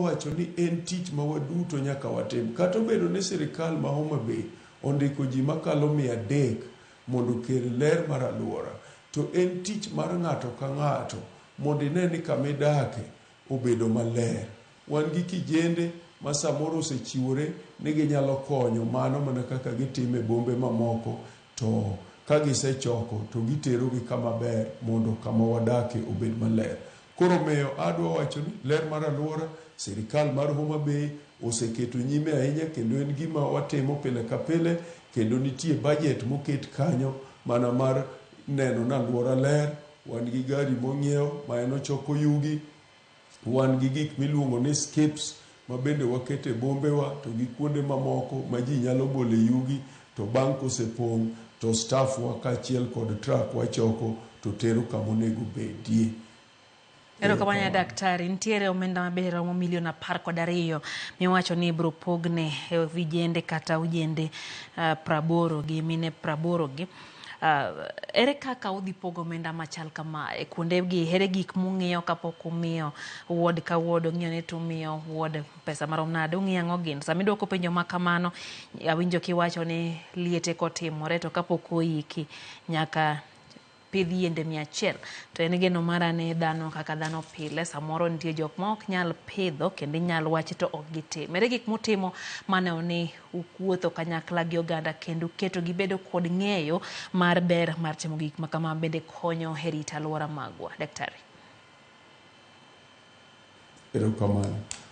wacho ni en tich ma waduto nyaka watim. Kata obedo ni sirikal ma Homa Bay ondiko ji makalo 300 mondo okel ler mar aluora, to en tich mar ng'ato ka ng'ato mondo ine ni kama idake obedo maler. Wan gi kijende ma samoro osechiwore ni ginyalo konyo mano mana kaka gitimo e bombe mamoko to ka gisechoko to giterogi kama ber mondo kama wadake obed maler. Koro omiyo adwa wacho ni ler mar aluora sirikal mar Homa Bay oseketo nyime ahinya kendo en gima watimo pile ka pile kendo nitie budget moket kanyo mana mar neno ni aluora ler. Wan gi gari mong'iew ma en ochoko yugi. Wan gi gik miluongo ni skips ma bende waketo e bombewa to gi kuonde mamoko ma ji nyalo bole yugi to bang' kosepong' to staff wa kaachiel kod truck wachoko to tero kama onego bedie. Erokamano ya daktari. Nitiere omenda maber romo milion 12 miwacho ni ibiro pogne vijende kata ojende 80 gi mine 80 gi. Ere kaka udhi pogo omenda machal kama e kuonde gi? Ere gik mung'iyo kapok umiyo ward ka ward, ung'iyo ni tumiyo ward pesa marom nade? Ung'iyo ang'o gin? Sama idwoko penjo ma kamano, awinjo kiwacho ni liete kotimore to kapok oiki nyaka pidh yiende 100. To en geno mara ni dhano kaka dhano pile, samoro nitie jok ma ok nyal pidho kendo inyal wachi to ok gitim. Ere gik mutimo maneno ni ukuotho kanyakla gi oganda kendo uketo gibedo kod ng'eyo mar ber mar timo gik ma kama bende konyo e rito alwora magwa? Daktari. Erokamano.